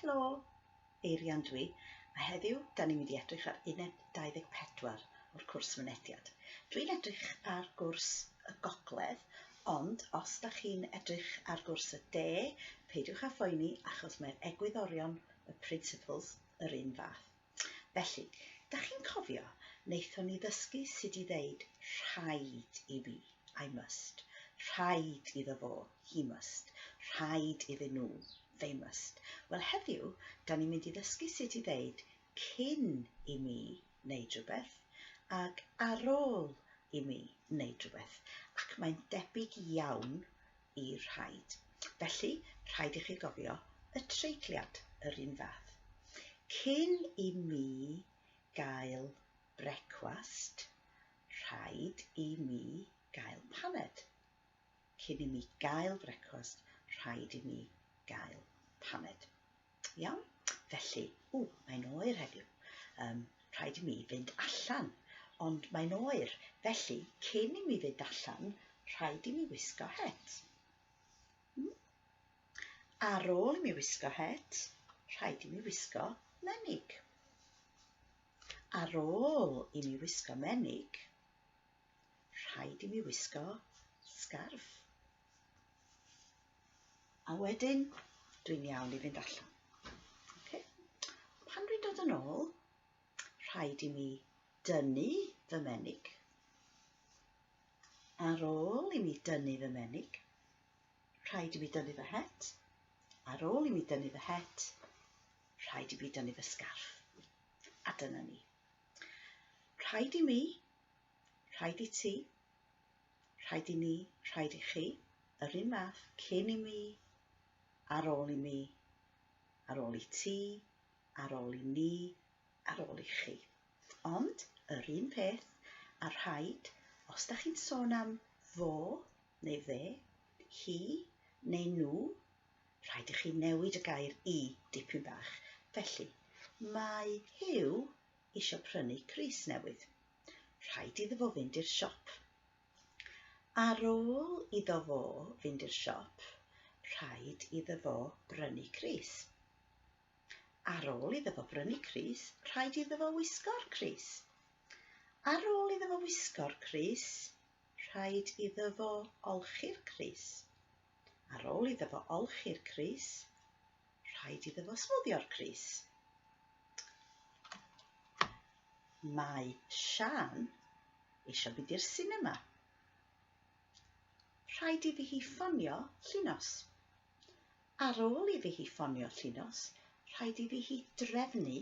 Helo, Eirian dwi, a heddiw da ni'n mynd i edrych ar uned 24 o'r cwrs mynediad. Dwi'n edrych ar gwrs y gogledd, ond os da chi'n edrych ar gwrs y de, peidiwch â phoeni achos mae'r egwyddorion, y principles, yr un fath. Felly, da chi'n cofio, wnaethon ni ddysgu sut i ddeud rhaid i mi, I must, rhaid iddo fo, he must, rhaid iddyn nhw, they must. Wel heddiw, da ni'n mynd i ddysgu sut i ddeud cyn i mi wneud rhywbeth ac ar ôl i mi wneud rhywbeth, ac mae'n debyg iawn i'r rhaid. Felly, rhaid i chi gofio y treigliad yr un fath. Cyn i mi gael brecwast, rhaid i mi gael paned. Cyn i mi gael brecwast, rhaid i mi gael paned. Iawn? Felly, ww, mae'n oer heddiw. Um, rhaid i mi fynd allan, ond mae'n oer. Felly, cyn i mi fynd allan, rhaid i mi wisgo het. Hmm? Ar ôl i mi wisgo het, rhaid i mi wisgo menig. Ar ôl i mi wisgo menig, Rhaid i mi wisgo sgarff. A wedyn, dwi'n iawn i fynd allan. Okay. Pan dwi'n dod yn ôl, rhaid i mi dynnu fy menig. Ar ôl i mi dynnu fy menig, rhaid i mi dynnu fy het. Ar ôl i mi dynnu fy het, rhaid i mi dynnu fy sgarff. A dyna ni. Rhaid i mi, rhaid i ti, rhaid i ni, rhaid i chi, yr un fath, cyn i mi, ar ôl i mi, ar ôl i ti, ar ôl i ni, ar ôl i chi. Ond, yr un peth, a rhaid, os da chi'n sôn am fo neu fe, hi neu nhw, rhaid i chi newid y gair i dipyn bach. Felly, mae Huw eisiau prynu crys newydd. Rhaid iddo fo fynd i'r siop. Ar ôl iddo fo fynd i'r siop, rhaid iddo fo brynu crys. Ar ôl iddo fo brynu crys, rhaid iddo fo wisgo'r crys. Ar ôl iddo fo wisgo'r crys, rhaid iddo fo olchi'r crys. Ar ôl iddo fo olchi'r crys, rhaid iddo fo smwddio'r crys. Mae Siân eisiau mynd i'r sinema. Rhaid iddi hi ffonio Llinos. Ar ôl iddi hi ffonio Llinos, rhaid iddi hi drefnu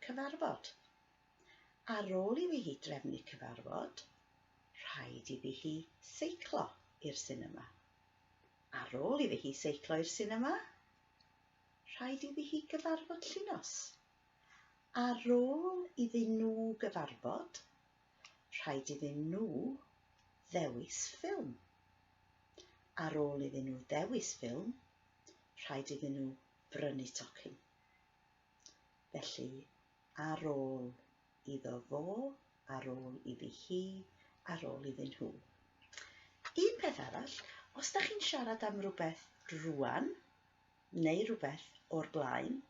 cyfarfod. Ar ôl iddi hi drefnu cyfarfod, rhaid iddi hi seiclo i'r sinema. Ar ôl iddi hi seiclo i'r sinema, rhaid iddi hi gyfarfod Llinos. Ar ôl iddyn nhw gyfarfod, rhaid iddyn nhw ddewis ffilm. Ar ôl iddyn nhw ddewis ffilm, rhaid iddyn nhw brynu tocyn. Felly, ar ôl iddo fo, ar ôl iddi hi, ar ôl iddyn nhw. Un peth arall, os da chi'n siarad am rywbeth rwan, neu rywbeth o'r blaen,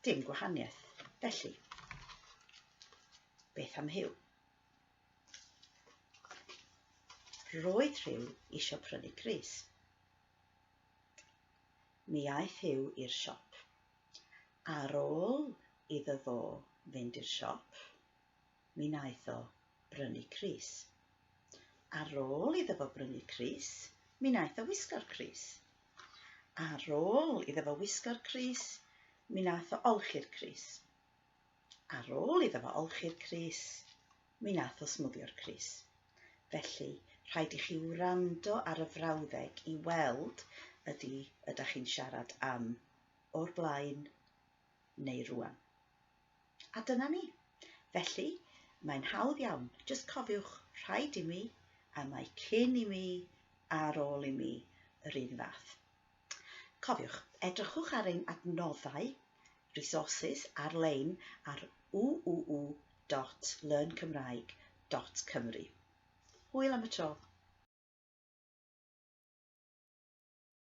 dim gwahaniaeth. Felly, beth am Huw? Roedd Rhyw eisiau prynu crys. Mi aeth Huw i'r siop. Ar ôl iddo fo fynd i'r siop, mi wnaeth o brynu crys. Ar ôl iddo fo brynu crys, mi wnaeth o wisgo'r crys. Ar ôl iddo fo wisgo'r crys, mi wnaeth o olchi'r crys. Ar ôl iddo fo olchi'r crys, mi wnaeth o smwddio'r crys. Felly, rhaid i chi wrando ar y frawddeg i weld ydy ydych chi'n siarad am o'r blaen neu rŵan. A dyna ni. Felly, mae'n hawdd iawn. Jyst cofiwch, rhaid i mi, a mae cyn i mi, ar ôl i mi, yr un fath. Cofiwch, edrychwch ar ein adnoddau, resources, ar-lein ar www.learncymraeg.cymru. Hwyl am y tro!